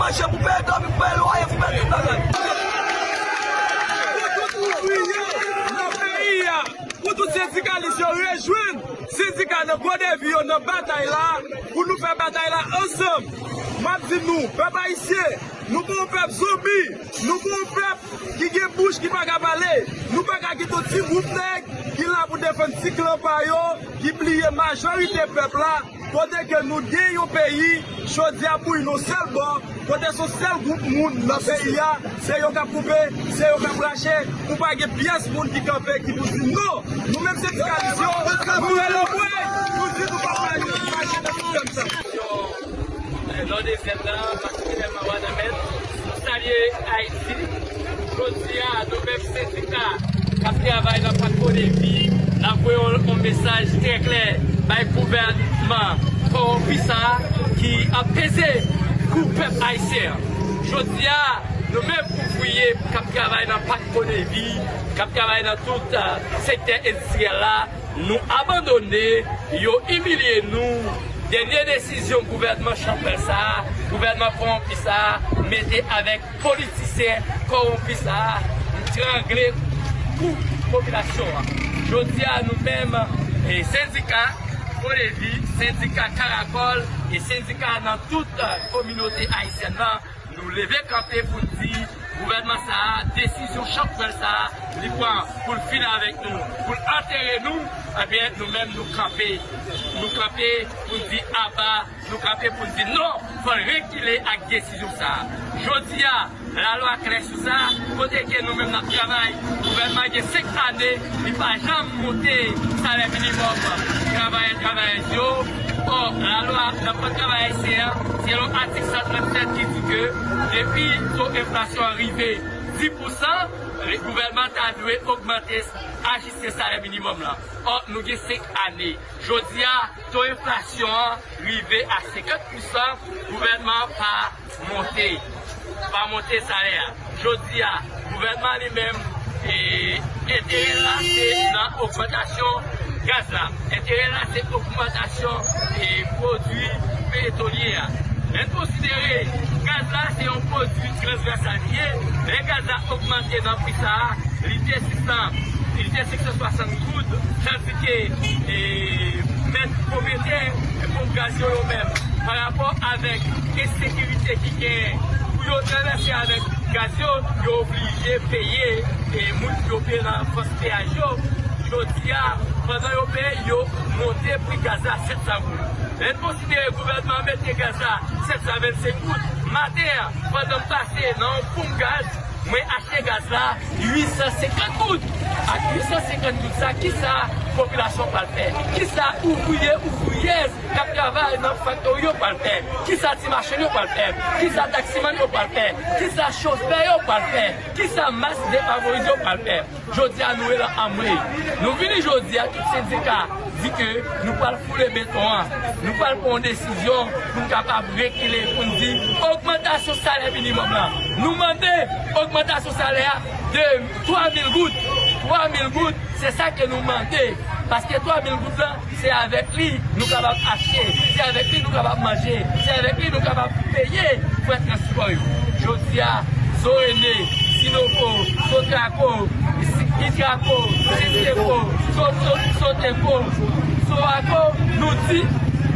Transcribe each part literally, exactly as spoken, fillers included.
Mache pou peye dòmi, pou peye lwaye, pou peye tout bagay. Pou tout ouvriye nan peyi a, pou tout sendikalis yo rejwenn sendika nan Kodevi yo nan batay la, pou nou fè batay la ansanm. M ap di nou, pèp ayisyen, nou pa yon pèp zonbi, nou pa yon pèp ki gen bouch ki pa ka pale. Nou pa ka kite yon ti gwoup nèg ki la pou defann ti klan pa yo, ki bliye majorite pèp la, kote ke nou gen yon peyi, jodi a bouyi nan sèl bò, kote se yon sèl gwoup moun nan peyi a, se yo k ap koupe, se yo k ap rache, pou pa gen pyès moun ki kanpe, ki pou di non. Nou menm sendikalis yo, nou rele w, nou di nou p ap mache nan sistèm sa. Nòdezyen nan, patikilyèman Wanament, nou salye Ayiti. Jodi a, nou menm sendika k ap travay nan Pak Kodevi, n ap voye yon, yon mesaj trè klè bay gouvènman kòwonpi sa a ki ap peze kou pèp ayisyen an. Jodi a, nou menm ouvriye k ap travay nan Pak Kodevi, k ap travay nan tout, eh, sektè endistriyèl la, nou abandone, yo imilye nou. Dènye desizyon gouvènman chanpwèl sa a, gouvènman kòwonpi sa a, mete avèk politisyen kòwonpi sa a, trangle kou popilasyon an. Jodi a, nou menm, eh, sendika Kodevi, sendika Karakòl e sendika nan tout, eh, kominote ayisyèn nan, nou leve kanpe pou n di gouvènman sa a, desizyon chanpwèl sa a, li pran pou l fini avèk nou, pou l antere nou, ebyen, nou menm, nou kanpe. Nou kanpe pou n di aba, nou kanpe pou n di non, fò l rekile ak desizyon sa a. Jodi a, lalwa klè sou sa, kote ke nou menm n ap travay, gouvènman gen senk ane, li pa janm monte salè minimòm travayè, travayèz yo. Ò, lalwa nan Kòd Travay Ayisyen an, selon atik san trannsèt ki di ke depi to enflasyon an rive dis pousan, gouvènman ta dwe ogmante, ajiste salè minimòm lan. Ò, nou gen senk ane. Jodi a, to enflasyon an rive a senkant pousan, gouvènman an pa monte, pa monte salè a. Jodi a, gouvènman li menm, e, enterè l la se nan ogmantasyon gaz la. Enterè l la se ogmantasyon, e, pwodui petrolye a. Lè n konsidere gaz la se yon pwodui transvèsal li ye, lè gaz la ogmante nan pri sa a, li te sis san, li te sis san swasant goud, tandike, e, mèt pwopyetè, e, ponp gaz yo, yo menm, parapò avèk ensekirite ki genyen, pou yo travèse avèk gaz yo, yo oblije peye, e, moun yo peye nan fòs peyaj yo. Jodi a, pandan yo peye, yo monte pri gaz la sèt san goud. Lè n konsidere gouvènman an mete gaz la sèt san vennsenk goud, maten an, pandan m pase nan yon ponp gaz, mwen achte gaz la uit san senkant goud. Ak uit san senkant goud sa, kisa popilasyon pral fè? Kisa ouvriye, ouvriyèz k ap travay nan faktori yo pral fè? Kisa ti machann yo pral fè? Kisa taksimann yo pral fè? Kisa chofè yo pral fè? Kisa mas defavorize yo pral fè? Jodi a, nou rele anmwe. Nou vini jodi a, tout sendika di ke nou pral foule beton an. Nou pral pran yon desizyon pou n kapab rekile, pou n di ogmantasyon salè minimòm lan. Nou mande ogmantasyon salè a de twa mil goud. Twa mil goud, se sa ke nou mande. Paske twa mil goud lan, se avèk li nou kapab achte, se avèk li nou kapab manje, se avèk li nou kapab peye frè transpò yo. Jodi a, Zorene, Sinopo, Sotrako, Itrako, Sintepo, So-, So-, Sotepo, Sorako, nou di,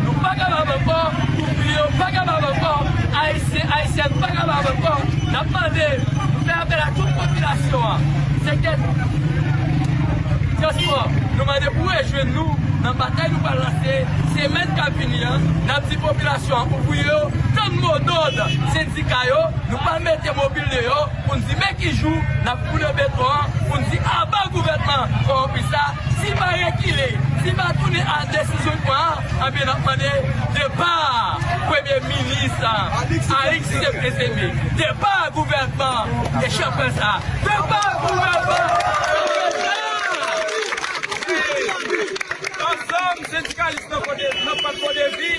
nou pa kapab ankò, ouvriye yo pa kapab ankò, Ayisyen, Ayisyèn pa kapab ankò. N ap mande, nou fè apèl a tout popilasyon an, sektè transpò, nou mande pou rejwenn nou nan batay nou pral lanse semèn k ap vini an. N ap di popilasyon an, ouvriye yo, tann modòd sendika yo, nou pral mete mobil deyò pou n di men ki jou n ap foule beton an, pou n di aba gouvènman kòwonpi sa. Si pa rekile, si pa tounen a desizyon l pran an, anben n ap mande depa premye minis Alix Cepheus Aimé, depa gouvènman e chanpwèl sa, depa gouvènman. Ansanm, sendikalis nan Kodevi, nan Pak Kodevi,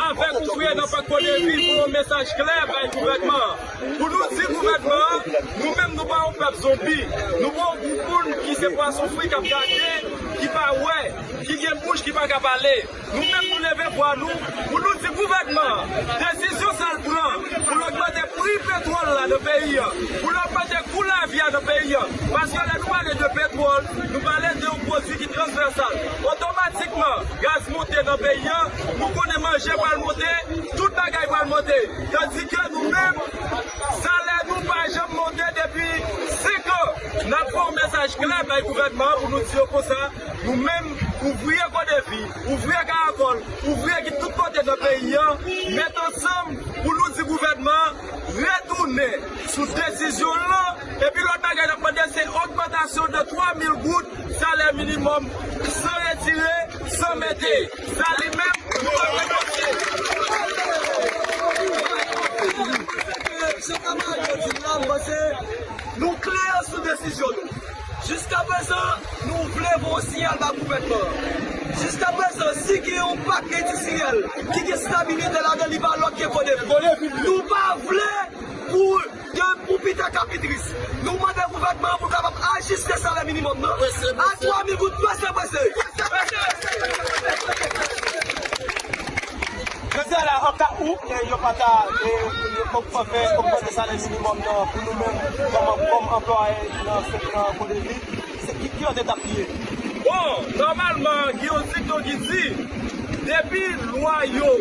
avèk ouvriye nan Pak Kodevi, voye yon mesaj klè bay gouvènman an. Pou nou di gouvènman an, nou menm nou pa yon pèp zonbi. Nou pa yon gwoup moun ki se pwason fri k ap gade, ki pa wè, ki gen bouch ki pa ka pale. Nou menm nou leve vwa nou pou nou di gouvènman an, desizyon sa l pran pou l ogmante Pri petwòl la nan peyi a, pou l ogmante kou lavi a nan peyi a. Paske lè nou pale de petwòl, nou pale de yon pwodui ki transvèsal. Otomatikman, gaz monte nan peyi a, nou konnen manje pral monte, tout bagay pral monte. Tandike nou menm, salè nou pa janm monte depi senk an. N ap fè yon mesaj klè bay gouvènman an pou nou di yo konsa, nou menm, ouvriye Kodevi, ouvriye Karakòl, ouvriye ki tout kote nan peyi a, mete ansanm pou nou di gouvènman an retounen sou desizyon l lan. Epi lòt bagay n ap mande se ogmantasyon de twa mil goud salè minimòm san retire, san mete. Sa li menm, nou pa renonse. Se kamarad yo di la, m panse nou klè sou desizyon nou. Jiskaprezan, nou vle voye yon siyal ba gouvènman an. Jiskaprezan, si gen yon pak endistriyèl ki gen stabilite ladan li, pa lòt ke Kodevi. Nou pa vle pou, pou pita k ap pi tris. Nou mande gouvènman an pou l kapab ajiste salè minimòm nan a twa mil goud prese prese. Jodi a la, an ka ou, e, yo pa ta, e, yo pa fè ogmante salè minimòm nan pou nou menm, kòm, kòm anplwaye nan sektè Kodevi, se ki, ki lòt etap ki ye? Bon, nòmalman, gen yon dikton ki di, depi lwa yo,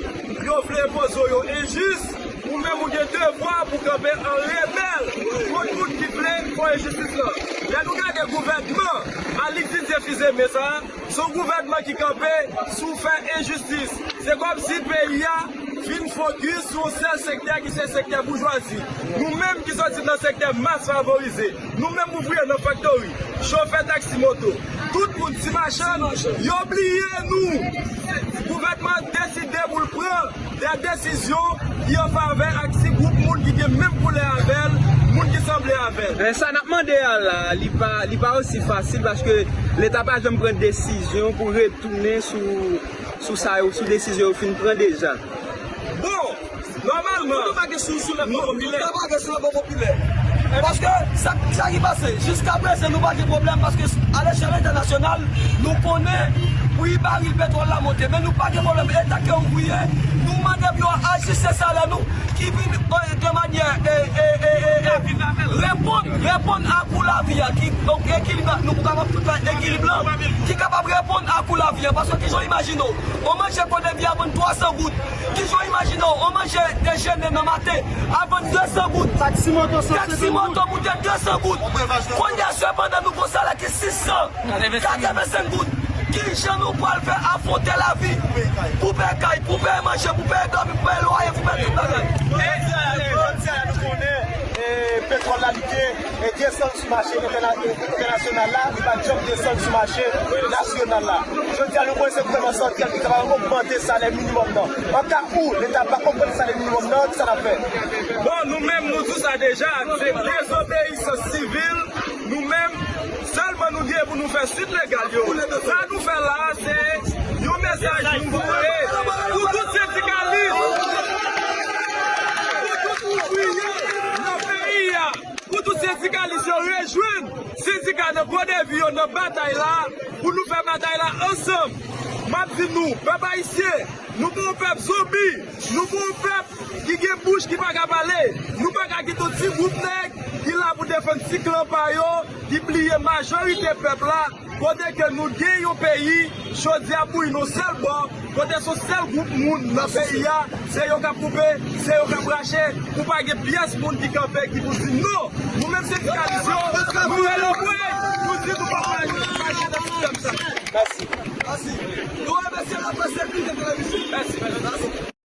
yo vle enpoze w yo enjis, ou menm ou gen devwa pou kanpe an rebèl kont moun ki vle fè enjistis lan. Lè nou gade gouvènman Alix Didier Fils-Aimé sa, se yon gouvènman ki kanpe sou fè enjistis. Se kòmsi peyi a vin fokis sou yon sèl sektè ki se sektè boujwazi. Nou menm ki soti nan sektè mas favorize, nou menm ouvriye nan faktori, chofè taksi moto, tout moun ti machann, yo bliye nou. Gouvènman an deside pou l pran de desizyon ki an favè ak ti gwoup moun ki gen menm koulè avè l, moun ki sanble avè l. E sa n ap mande a la, li pa, li pa osi fasil paske Leta pa janm pran desizyon pou retounen sou, sou sa yo, sou desizyon yo fin pran deja. Bon, nòmalman, nou pa gen sou, soulèvman popilè. Nou pa gen soulèvman popilè. Paske sa, sa ki pase, jiskaprezan nou pa gen pwoblèm paske alechèl entènasyonal, nou konnen pri baril petwòl la monte, men nou pa gen pwoblèm. Antanke ouvriye, nou mande pou yo ajiste salè nou ki vin, e, de manyè, e, e, e, e, e, reponn, reponn a kou lavi a, ki, donk, ekilib la, nou pou kapab tout fè ekilib lan, ki kapab reponn a kou lavi a. Paske kijan w imajine w, yon manje Kodevi a vann twa san goud. Kijan w imajine w, yon manje dejene nan maten a vann de san goud. Taksi moto moute de san goud. Kounye a, sepandan, nou gon salè ki sis san katrevensenk goud. Kijan nou pral fè afwonte lavi pou peye kay, pou peye manje, pou peye dòmi, pou peye lwaye, pou peye tout bagay? Jodi a, jodi a, nou konnen, e, petwòl la li gen, e, desann sou mache entèna-, entènasyonal la, li pa t janm desann sou mache nasyonal la. Jodi a, nou konnen se gouvènman santrèl ki kapab ogmante salè minimòm nan. An ka ou, Leta pa ogmante salè minimòm nan, kisa n ap fè? Bon, nou menm, nou di sa deja, se dezobeyisans sivil. Nou menm, sèlman nou gen pou nou fè suit legal yo. Sa nou fè la a, se yon mesaj nou voye pou tout sendikalis, pou tout ouvriye nan peyi a, pou tout sendikalis yo rejwenn sendika nan Kodevi yo nan batay la, pou nou fè batay la ansanm. M ap di nou, pèp ayisyen, nou pa yon pèp zonbi, nou pa yon pèp ki gen bouch ki pa ka pale. Nou pa ka kite yon ti gwoup nèg ki la pou defann ti klan pa yo, ki bliye majorite pèp la, kote ke nou gen yon peyi, chaudière bouyi nan yon sèl bò, kote se yon sèl gwoup moun nan peyi a, se yo k ap koupe, se yo k ap rache, pou pa gen pyès moun ki kanpe, ki pou di non. Nou menm sendikalis yo, nou rele nou, nou di nou p ap mache nan sistèm sa. Mèsi. Mèsi. Nou remèsye laprès epi de televizyon. Mèsi. Mèsi.